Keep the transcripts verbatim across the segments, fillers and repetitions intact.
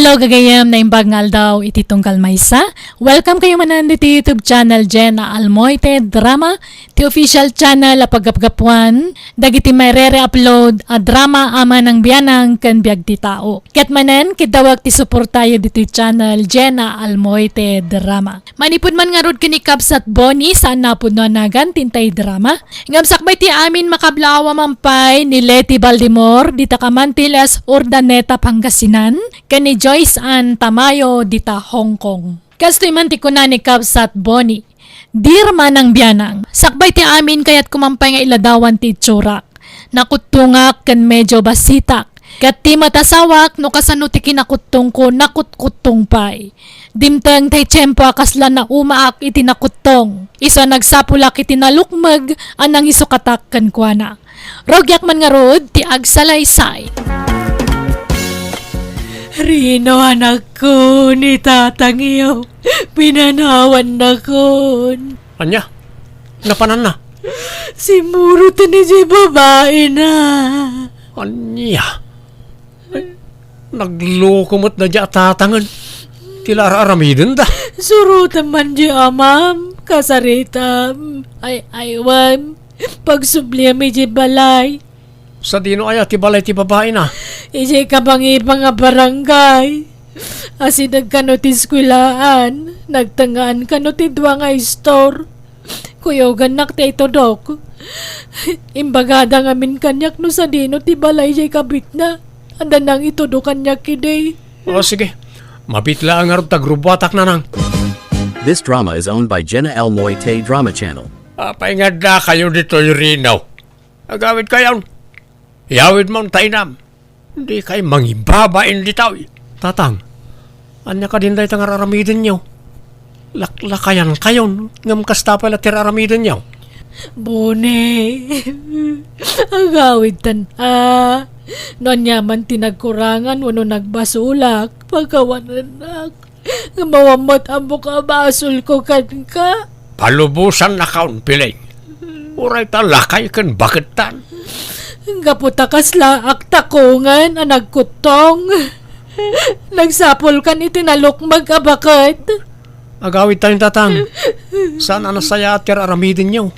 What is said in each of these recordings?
Hello, gagayem, naimbag nga aldaw iti tunggal maysa. Welcome kayo manen diti YouTube channel Jenna Almoite Drama, ti official channel a paggapgapuan dagiti maire-re-upload a drama a manang bianang ken biag ti tao. Ket manen, kiddawek ti suportayo ditoy channel Jenna Almoite Drama. Manipud man ngarud ken ni Kabsat Bonnie, saan napudno a nagan ti intay drama. Ngem sakbay ti amin, makablaawa man pay ni Leti Baldimor, dita kaman ti Las Urdaneta, Pangasinan, ken ni Joyce Ann Tamayo, dita Hong Kong. Kastoy man ti kuna ni Kabsat Bonnie, "Dear Manang Bianang, sakbay ti amin, kayatko man pay nga iladawan ti itsurak. Nakuttongak ken medyo basitak. Ket ti met asawak, no kasano ti kinakuttongko, nakutkuttong pay. Dimteng tay tiempo a kasla naumaak iti nakuttong. Isu a nagsapulak iti nalukmeg a nangisukatak kenkuana. Rugiak man ngarud ti agsalaysay." Rino, anakko, ni tatangyo, pinanawannakon. Ania? Napananna? Simmuroten idiay babaina. Ania? Ay, nagloko met daydiay a tatangen. Ti la ar-aramidenda. Surotem man diay amam, kasaritam, ay-aywem, pagsubliam idiay balay. Sadino aya ti balay ti babaina? Idiay kabangibang a barangay. Asideg kano ti eskuelaan, nagtengngaan kano ti dua nga istor. Kuyogannak ti itudok. Imbagada ngamin kaniak no sadino ti balay diay kabitna. Adda nangitudo kaniak idi. O, sige. Mabiit laeng ngarud ta grubuatak, nanang. This drama is owned by Jenna L. Moite Drama Channel. Apay nga addakayo ditoy, Rino? Agawidkayon. Yawidmon ta inam. Dikay mangibabain ditoy. Tatang, ania kadin dayta nga ar-aramidenyo? Laklakayankayon, ngem kasta pay la ti ar-aramidenyo. Bonnie, agawidtan a. No aniaman ti nagkurangan wenno nagbasolak, pakawanennak. Ngem awan met ammok a basolko kenka. Palubosannakon, Piling. Uray ta lakay ken bakettan. Gapu ta kasla ak takongen a nagkuttong. Nagsapulkan iti nalukmeg a baket. Agawidtayon, tatang. Saan a nasayaat ti ar-aramidenyo.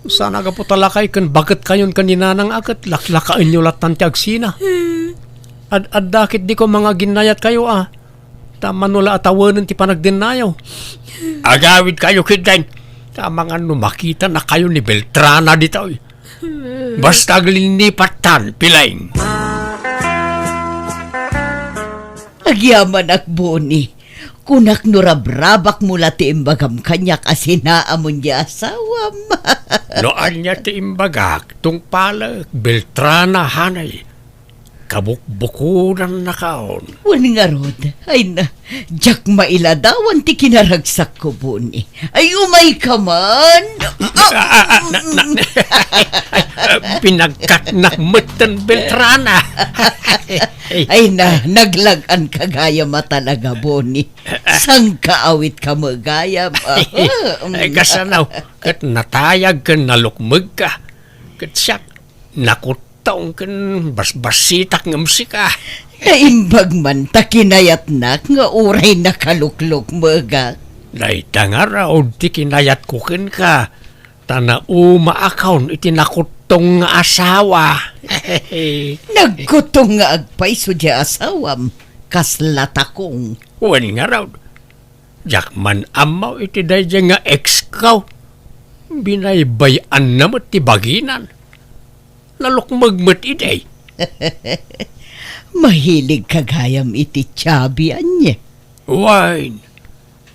Saan a gapu ta lakay ken baketkayon ken ni nanang a ket laklakaenyo lattan ti agsina. Ad-adda ketdi koma nga aginnayatkayo a. Ta mano la a tawenen ti panagdennayo. Agawidkayo ketdin. Ta amangan no makitanakayo ni Beltrana ditoy. Basta aglinnipattan, Piling. Agyamanak, Bonnie. Kunak no rabrabakmo la ti imbagam kaniak a sinaamon ti asawam. No ania ti imbagak, tungpalek, Beltrana, hanay. Kabukbukodannakon. Wen ngarud, ay na, diak mailadawan ti kinaragsakko, Bonnie. Ay, umayka man. Ah, ah, ah, na, na, ay, ah, pinagkatnak metten, Beltrana. Ay na, naglag-anka gayam a talaga, Bonnie. Sangkaawit ka met gayam. Ay, kasano, ket natayag ken nalukmegka. Ket siak, nakut- tong ken basbasitak ngem sika. Naimbag man ta kinayatnak nga uray nakaluklukmegak. Dayta ngarud ti kinayatko kenka, ta naumaakon iti nakuttong nga asawa. Nagkuttong nga agpayso ti asawam, kasla takong. Wen ngarud, diak man ammo iti daydiay nga ex ko. Binaybay-anna met ti baginan. Nalukmeg met idi. Mahilig ka gayam iti Chubby, ania? Wen,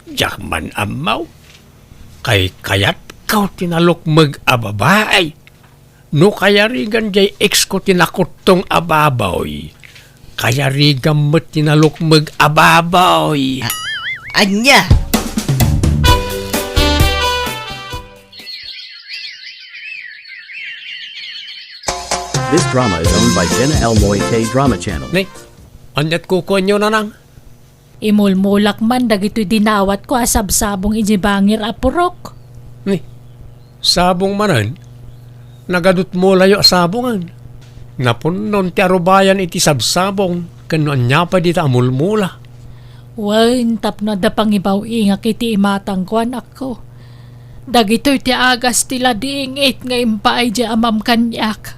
diak man ammo. Kaykayatko ti nalukmeg a babai. No kayarigan diay ex ko ti nakuttong a baboy, kayarigam met ti nalukmeg a baboy. A-, ania? This drama is owned by Jenna L. Moite Drama Channel. Ni, aniat kukuenyo, nanang? Imulmulak man dagitoy dinawatko a sabsabong idiay bangir a purok. Ni, sabong manen? Nagadutmolayo a sabongen. Napunnon ti arubayan iti sabsabong. Ken no ania pay dita a mulmula? Wen, tapno adda pangibaw-ingak iti imatangko, anakko. Dagitoy ti agas ti ladingit nga impaay di amam kaniak.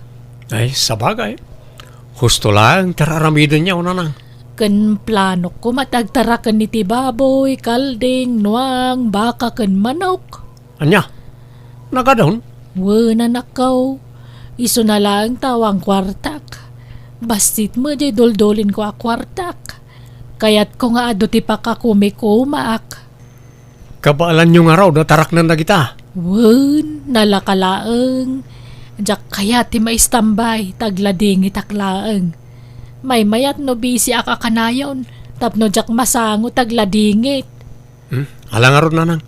Ay, sabagay. Husto laeng ti ar-aramidenyo, nanang. Ken planokko met agtaraken iti baboy, kalding, nuang, baka, ken manok. Ania? Nagadun? Wen, anakko. Isuna laeng ta awan kuartak. Bassit met diay duldulinko a kuartak. Kayatko nga adu ti pakakumikumaak. Kabaelanyo ngarud a taraknen dagita? Wen, nalaka laeng. Diak kayat ti maistambay, ta agladingitak laeng. Maymayat no bisiak a kanayon, tapno diak masango ta agladingit. Hmm? Ala ngarud, nanang.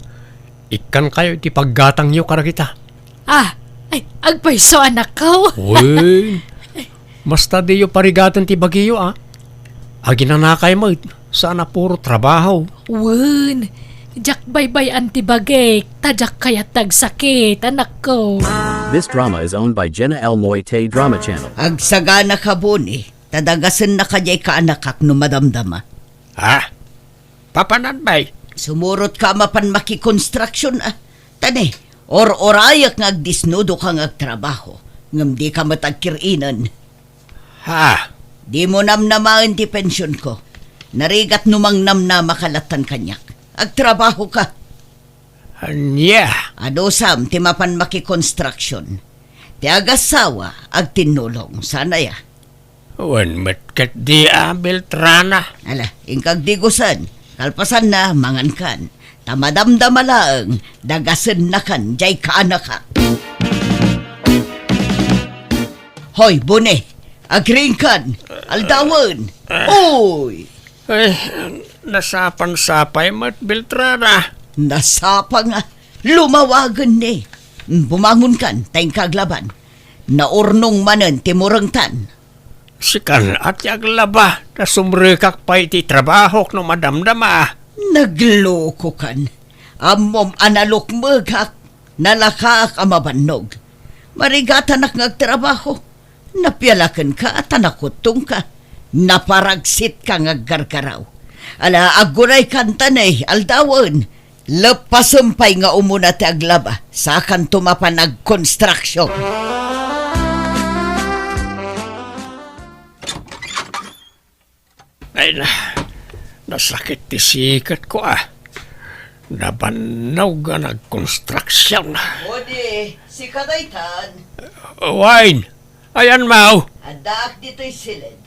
Ikkankayo iti paggatangyo kadagita. Ah, ay, agpayso, anakko. Wen, basta diyo parigaten ti bagiyo, a. Aginanakay met, saan a puro trabaho. Wen, diak baybay-an ti bagik, ta diak kayat ti agsakit, anakko. This drama is owned by Jenna L Moite Drama Channel. Agsagana ka, Boni, ta dagasenna kadiay kaanakak no madamdama. Ha? Papanan, bay? Sumurot ka mapan makikonstruksyon, a. Tani, or-orayak nga agdisnudo ka nga agtrabaho, ngem di ka met agkir-inen. Ha? Di mo namnamaen ti pension ko. Narigat no mangnamnama ka lattan kaniak. Agtrabaho ka. Ania? Adusam ti mapan makikonstruksyon. Ti agassawa, agtinnulong. Saan aya? Wen met ketdi a, Beltrana. Ala, inkag digusen. Kalpasanna, mangankan. Ta madamdama laeng, dagasennakan diay kaanakak. Hoy, Boni, agriingkan, aldawen. Oy! Ay, nasapansapay met, Beltrana. Nasapa nga, lumawagen ni. Bumangonkan, ta inka aglaban. Naurnong manen ti murengtan. Sikan a ti aglaba, ta sumrekak pay iti trabahok no madamdama. Naglokokan. Ammom a nalukmegak, nalakaak a mabannog. Marigatanak nga agtrabaho. Napialakenka ta nakuttongka. Naparaksitka nga aggargaraw. Ala, aggunaykan ta ne, aldawen. Leppasem pay nga umuna ti aglaba, sakanto mapan agkonstruksyon. Ay na, nasakit ti siketko, a. Nabannog nga nagkonstruksyon. Odi, sika daytan. Wen, ayan, maw? Addaak ditoy siled.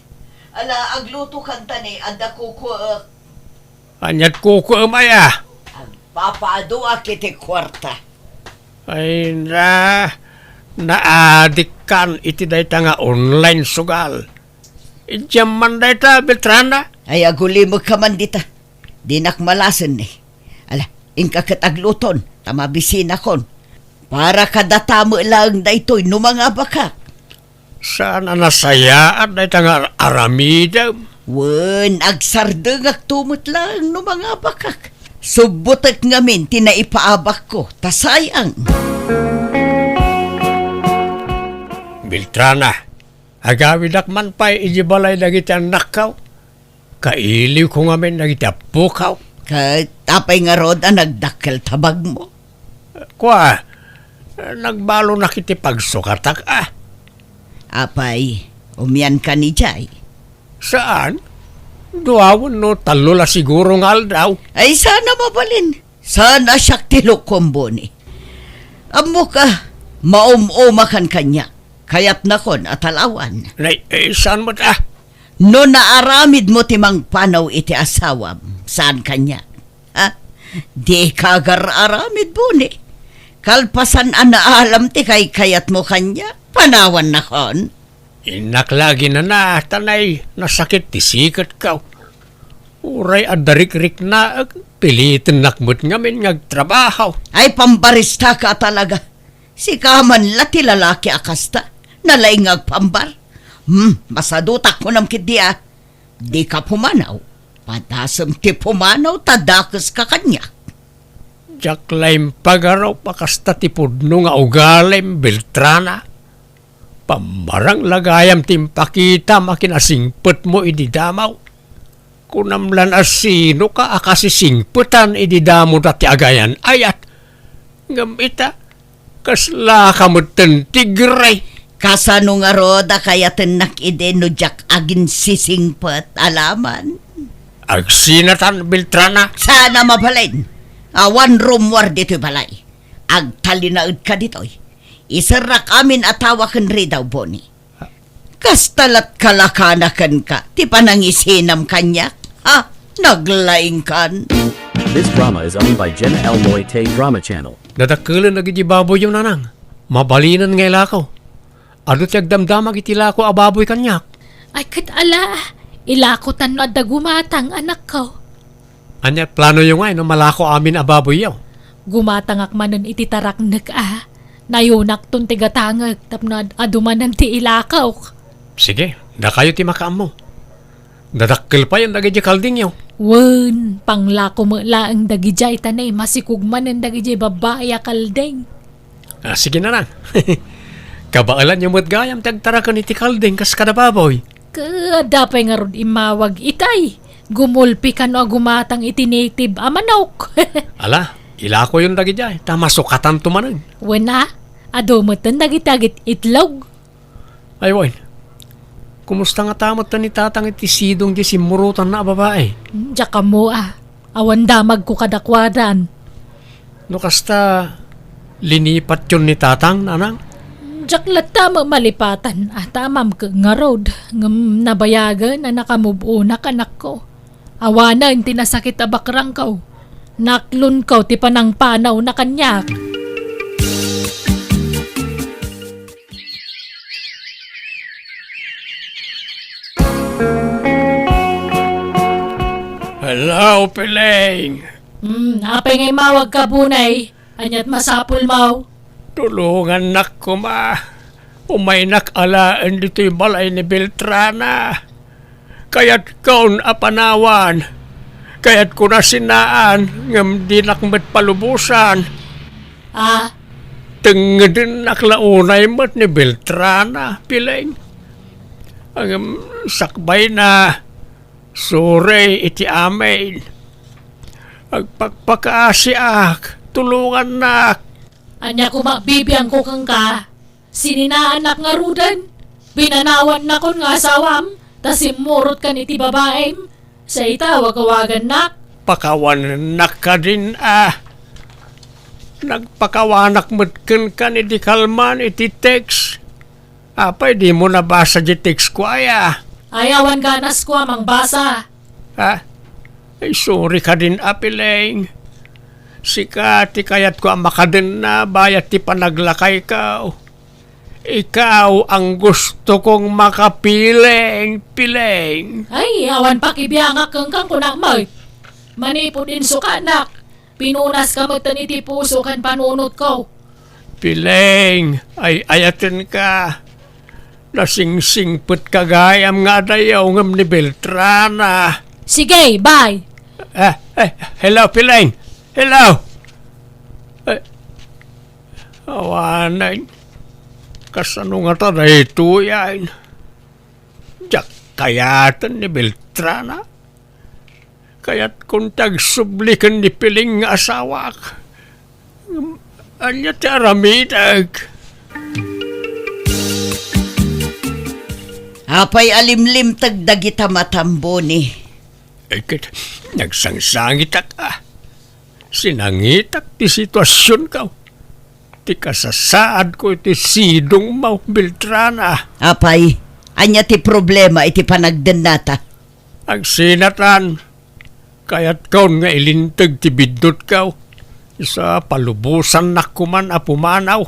Ala, aglutokan ta ne, adda kukuek. Ania't kukuem aya? Agpapaaduak iti kuarta. Ay na, naadikkan iti dayta nga online sugal. Idiam man dayta, Beltrana? Ay, agulimekka man dita. Dinak malasen ni. Ala, inka ket agluton, ta mabisinakon. Para kadata met laeng daytoy no mangabakak. Saan a nasayaat dayta nga aramidem? Wen, agsardengakto met laeng no mangabakak. Subbotek ngamin ti naipaabakko, ta sayang. Beltrana, agawidak man pay idiay balay dagiti annakko. Kailiwko ngamin dagiti appokaw. Ket apay ngarud a nagdakkel ti abagmo? Kua, nagbalonak iti pagsukatak, a. Apay, umiankan idiay? Saan. Dua wenno tallo la siguro nga aldaw. Ay, saan a mabalin. Saan a siak ti lukom, Boni. Ammok a, maum-umakan kaniak. Kayatnakon a talawan. Nay, eh, saan met, a? No naaramidmo ti mangpanaw iti asawam, saan kaniak? Ha? Dika agar-aramid, Boni. Kalpasan a naalam ti kaykayatmo kaniak, panawannakon. Innak la aginana, ta nay, nasakit ti siketko. Uray adda rikriknaek, pilitennak met ngamin nga agtrabaho. Ay, pambaristaka a talaga. Sika man la ti lalaki a kasta. Nalaing nga agpambar. Hmm, masadutak kunam ketdi, a. Dika pumanaw. Padasem ti pumanaw ta dakeska kaniak. Diak la impagarup a kasta ti pudno nga ugalim, Beltrana. Pammarang la gayam ti impakitam a kinasingpetmo idi damo. Kunam lan a sinoka a kasisingpetan idi damoda ti agayan-ayat. Ngem ita, kaslaka metten tigre. Kasano ngarud a kayatennak idi no diak aginsisingpet, alaman? Agsinatan, Beltrana. Saan a mabalin. Awan rummuar ditoy balay. Agtalinaedka ditoy. Iserrak amin a tawa ken ridaw, Boni. Kasta lat kalakana kenka ti panangisinam kaniak? Ha? Naglaingkan? This drama is owned by Jenna L. Moy Tay Drama Channel. Dadakkelen dagiti baboyyo, nanang. Mabalinen nga ilako. Adu ti agdamdamag iti lako a baboy kaniak. Ay, ket ala, ilakotan no adda gumatang, anakko. Ania planoyo ngay no malako amin a baboyyo? Gumatangak manen iti taraknek a. Nayonakton ti gatangek tapno ad-, adu manen ti ilakok. Sige, dakayo ti makaammo. Dadakkel payen dagiti kaldingyo. Wen, panglako met laeng dagidiay ta ne, masikog manen dagiti babbai a kalding. Ah, sige, nanang. Kabaelanyo met gayam ti agtaraken iti kalding kas kada baboy. Ket adda pay ngarud immawag itay. Gumulpi kano a gumatang iti native a manok. Ala, ilakoyon dagidiay, ta masukatanto manen. Wen a, adu metten dagiti agit-, itlog. Ay, wen. Kumusta ngata metten ni Tatang iti sidong di simmurotanna a babai? Diak ammo a. Awan damagko kadakuadan. No kasta, linipatyon ni Tatang, nanang? Diak latta malipatan a tamam ket ngarud, ngem nabayagen a nakamub-onak, anakko. Awanen ti nasakit a bakrangko. Naklonko ti panangpanawna kaniak. Hello, Piling! Hmm, apay nga immawagka, Bunay? Aniat masapulmo? Tulongannak koma. Umaynak alaen ditoy balay ni Beltrana. Kayatkon a panawan. Kayatkon a sinaan, ngem dinak met palubosan. Ah? Tengedennak la unay met ni Beltrana, Piling. Ngem sakbayna, sorry iti amin. Agpakpakaasiak, tulongannak. Ania koma bibiangko kenka? Sininaannak ngaruden? Binanawannakon nga asawam, ta simmurotkan iti babaim? Sa ita, wagawagannak? Pakawanennak kadin a. Nagpakawanak met kenka ni di kalman iti text. Apay dimo nabasa di text ko aya? Ay, awan ganas ko a mangbasa. Ha? Ay, sorry kadin a, Piling. Sika ti kayatko a makadenna bayat ti panaglakayko. Ikaw ang gusto kong makapiling, Piling. Ay, awan pakibiangak kenka, kunak met. Manipud insukanak, pinunaska metten iti puso ken panunotko. Piling, ay-ayatenka. Nasingsingpetka gayam nga adayo ngem ni Beltrana. Sige, bye. Ah, eh, hello, Piling. Hello. Eh, Awanen, kasano ngata daytoyen? Diak kayaten ni Beltrana. Kayatkon ti agsubli ken ni Piling nga asawak. Ania ti aramidek? Apay a limlimteg dagita matam, Boni? Eh, ket nagsangsangitak a. Sinangitak ti situasionko. Ti kasasaadko iti sidongmo, Beltrana. Apay, ania ti problema iti panagdennata? Agsinatan, kayatkon nga ilinteg ti biddutko. Isu a palubosannak koman a pumanaw.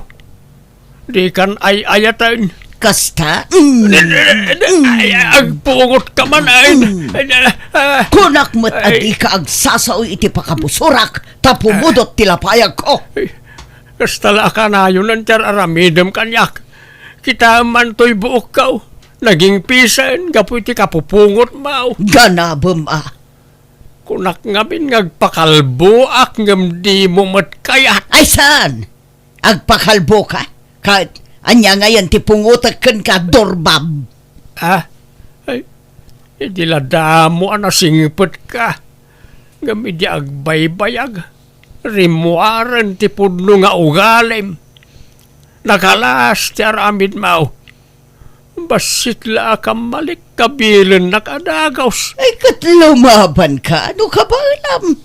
Dikan ay-ayaten. Kasta? Mm. Ay, ay, agpungotka man, ay. Mm. Ay, ah, Kunak met a ay. Dika agsasao iti pakabusurak, ta pumudot ti lapayagko. Ay, kasta la a kanayon ti ar-aramidem kaniak. Kitaem man toy buokko. Nagingpisen gapu iti kapupungotmo. Ganabem a. Kunak ngamin nga agpakalboak ngem dimo met kayat. Ay, saan? Agpakalboka? Ket Ania ngayen ti pungotek kenka, Dorbab? Ah, ay, idi la damo a nasingpetka, ngem idi agbaybayag, rimmuaren ti pudno nga ugalim. Nakalas ti aramidmo. Bassit la a kammalik, kabilennak a dagus. Ay, ket lumabanka, no kabaelam?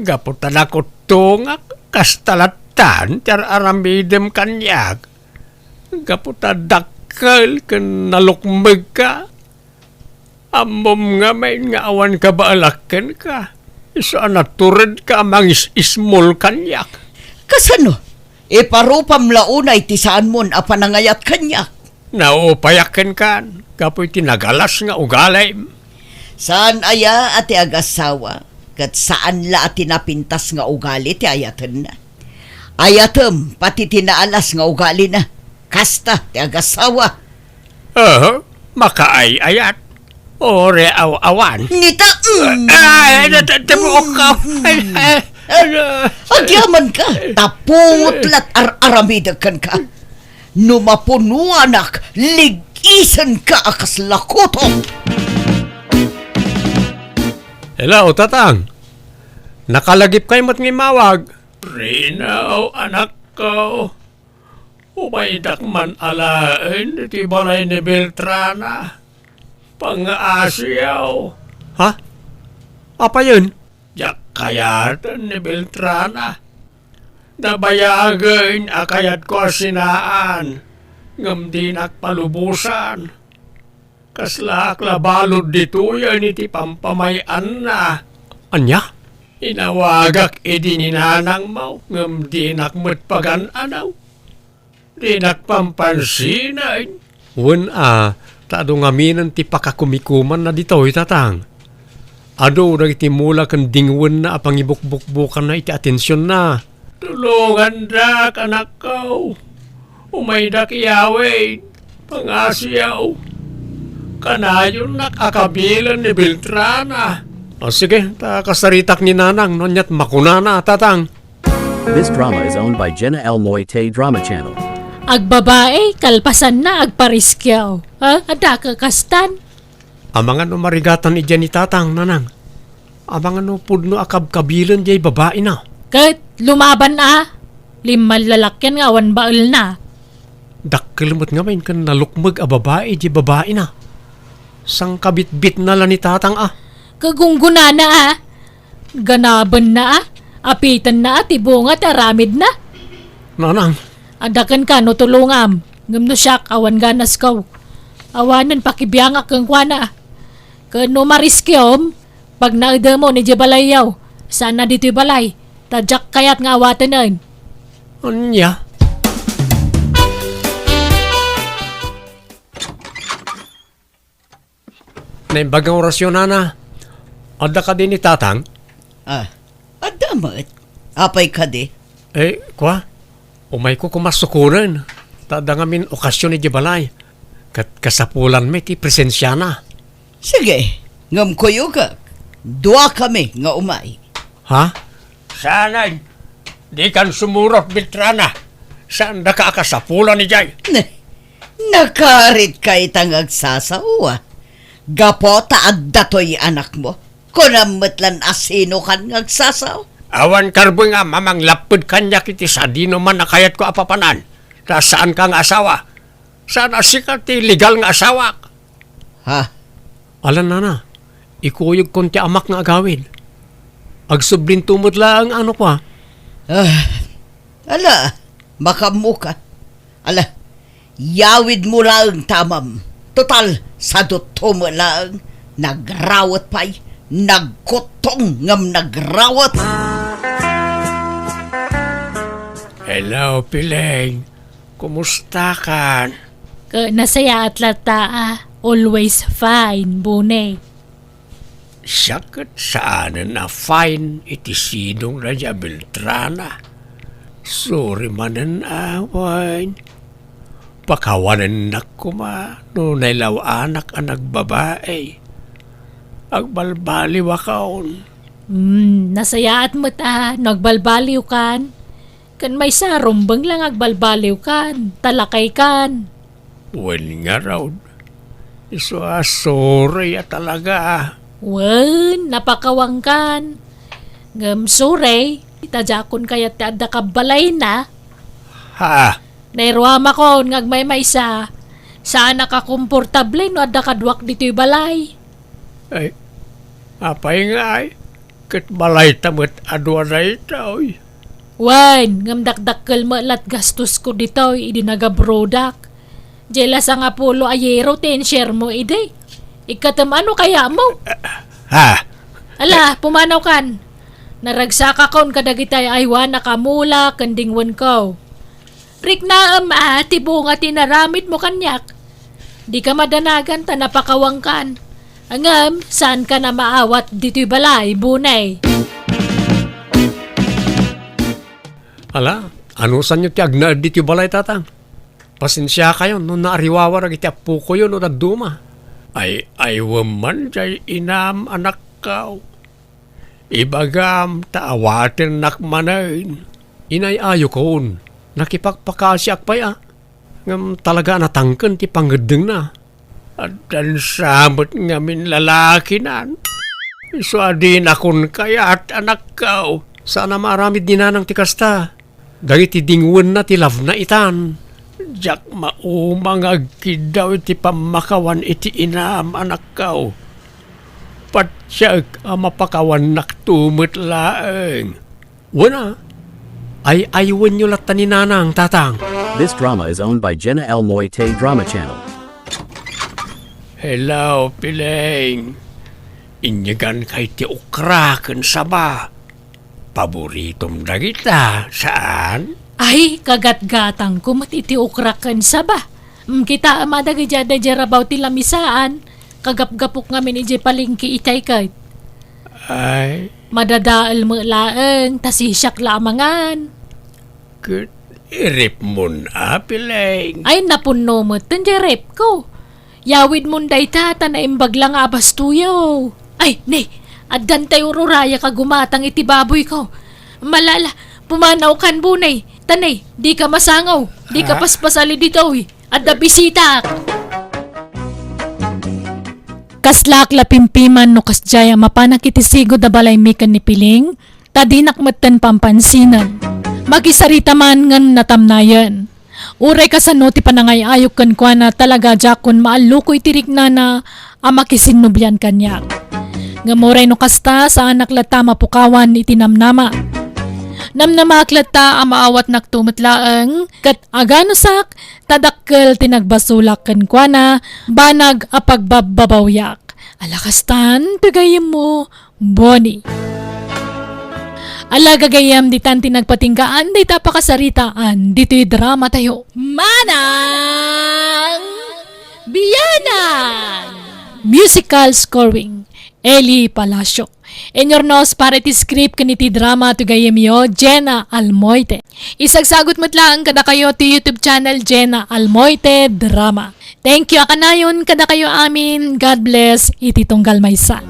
Gapu ta nakuttongak, kasta lattan ti ar-aramidem kaniak. Gapu ta dakkel ken nalukmegka, ammom ngamin nga awan kabaelak kenka, isu a naturedka a mangis-ismol kaniak. Kasano? Iparupam la unay ti saanmon a panangayat kaniak. Naupayak kenkan gapu iti nagalas nga ugalim. Saan aya a ti agasawa, ket saan la a ti napintas nga ugali ti ayatenna. Ayatem pati ti naalas nga ugalina. Kasta ti agasawa. Aha, makaay-ayat. Ore aw-awan. Nita, mm. Ay, nata-, tabuok ka. Ay, ay, ano? Agyaman ka. Tapungot lat ar-aramidek kenka. No mapunuanak, lig-isenka a kasla kuto. Hello, Tatang. Nakalagipkay met nga immawag. Rino, anakko. Umaydak man alaen iti balay ni Beltrana. Pangaasiyo. Ha? Apayen? Diak kayaten ni Beltrana. Nabayagen a kayatko a sinaan, ngem dinak palubosan. Kaslaak la balud ditoyen iti pampamay-anna. Ania? Inawagak idi ni nanangmo, ngem dinak met pagan-anaw. Dinak pampansinen. Wen a, ta adu ngaminen ti pakakumikumanna ditoy, Tatang. Adu dagiti mula ken dingwenna a pangibukbukbukanna iti atensionna. Tulongandak, anakko. Umaydak iyawid. Pangasiyo. Kanayonnak a kabilen ni Beltrana. O, sige, ta kasaritak ni Nanang no aniat makunana, Tatang. This drama is owned by Jenna L Moite Drama Channel. Agbabae, kalpasanna, agpariskeo. Ha? Adda kakastan? Amangan no marigatan idiay ni Tatang, Nanang. Amangan no pudno a kabkabilen diay babaina. Ket lumaban a, limmallalakyan nga awan baelna. Dakkel met ngamin ken nalukmeg a babai diay babaina. Sangkabitbitna la ni Tatang a. Kagunggunana a. Ganabenna a, apitenna a ti bunga ti aramidna. Nanang. Adda kenka no tulongam, ngem no siak, awan ganasko. Awanen pakibiangak kenkuana. Ken no mariskem, pagnaedemon idiay balayyo, saan a ditoy balay, ta diak kayat nga awatenen. Ania? Naimbag nga orasyon, Nana. Adda kadi ni Tatang? Ah, adda met. Apay kadi? Eh, kua, umayko koma sukonen. Ta adda ngamin okasyon idiay balay. Ket kasapulan met ti presensiana. Sige, ngem kuyogak. Duakami nga umay. Ha? Saanen, dikan sumurot, Beltrana. Saandaka a kasapulan idiay. Ne, nakaritka ita nga agsasaoa. Gapu ta adda toy anakmo, kunam met lan a sinokan nga agsasao. Awan karbeng a mamanglapped kaniak iti sadinoman a kayatko a papanan. Ta saanka nga asawa. Saan a sika ti legal nga asawak. Ha? Alan, Nana, ikuyogkon ti amak nga agawid. Agsublinto met laeng, ano kua? Ah, ala, makaammoka. Ala, yawidmo laeng ta amam. Total, sadutto met laeng. Nagrawet pay. Nagkuttong ngem nagrawet. Hello, Pileng. Kumustakan? Ket nasayaat latta a, always fine, Bune. Siak ket saanen a fine iti sidongna diay a Beltrana. Sorry manen a, fine. Pakawanennak koma no nailaw-anak a nagbabai. Agbalbaliwakon. Hmm, nasayaat met a no agbalbaliwkan. Ken maysa, rumbeng la nga agbalbaliwkan, ta lakaykan. Wen ngarud, isu a suroy a talaga. Wen, napakawankan. Ngem suroy, ta diakon kayat ti adda kabbalayna. Ha? Nairuamakon nga agmaymaysa, saanak a komportable no adda kaduak ditoy balay. Ay, apay ngay? Ket balayta met a dua daytoy. Wen, ngem dakdakkel met lat gastosko ditoy idi nagabrodak. Diay la sangapulo a euro ti insuremo idi. Ikkatem ano kayatmo? Ha? Ala, pumanawkan. Naragsakakon kadagiti ay-aywanak a mula ken dingwenko. Riknaem a ti bunga ti inaramidmo kaniak. Dika madanagan ta napakawankan. Ngem, saankan a maawat ditoy balay, Bunay. Ala, anusanyo ti agnaed ditoy balay, Tatang? Pasensiakayon no naariwawa dagiti appokoyo no dadduma. Ay, ay, wen man diay inam, anakko. Ibagam ta awatennak manen. Inay-ayokon, nakipakpakasiak pay a. Ngem talaga a natangken ti pangeddengna. Addan sa met ngamin lalakinan. Isu a dinakon kayat, anakko. Saan a maaramid ni nanang ti kasta. Dagiti dingwenna ti labna itan. Diak mauma nga agkiddaw iti pammakawan iti inam, anakko. Patiek a mapakawannakto met laeng. Wen a, ay-aywenyo latta ni Nanang, Tatang. This drama is owned by Jenna Almoite Drama Channel. Hello, Piling. Inyegankay ti okra ken saba. Paboritom dagita, saan? Ay, kagatgatangko met iti okra ken saba. Mm, kitaem a dagiti adda idiay rabaw ti lamisaan, kagapgapok ngamin idiay palengke itay ket. Ay. Madadael met laeng, ta sisiak la a mangan. Ket iripmon a, Piling? Ay, napunno met diay ripko. Yawidmon dayta, ta naimbag la nga abastoyo. Ay, ne, addan tay ururayak a gumatang iti baboyko. Malala, pumanawkan, Bunay. Ta ne, dika masangaw, dika paspasali ditoy. Adda bisitak. Kaslaak la pimpiman no kasdiay a mapanak iti sigud a balaymi ken ni Piling, ta dinak metten pampansinen. Makisarita man ngem natamnayen. Uray kasano ti panangay-ayok kenkuana, talaga diakon maalluko iti riknana a makisinnublian kaniak. Ngem uray no kasta, saanak latta a mapukawan iti namnama. Namnamaak latta a maawatnakto met laeng, ket aganusak, ta dakkel ti nagbasolak kenkuana, banag a pagbabbabawiak. Ala kastan, ti gayyemmo, Bonnie. Ala gagayyem, ditan ti nagpatinggaan dayta a pakasaritaan ditoy dramatayo. Manang Bianan! Musical scoring, Eli Palacio. Inyurnos para iti script ken iti drama ti gayyemyo, Jenna Almoite. Isagsagut met laeng kadakayo ti YouTube channel, Jenna Almoite Drama. Thank you a kanayon kadakayo amin. God bless iti tunggal maysa.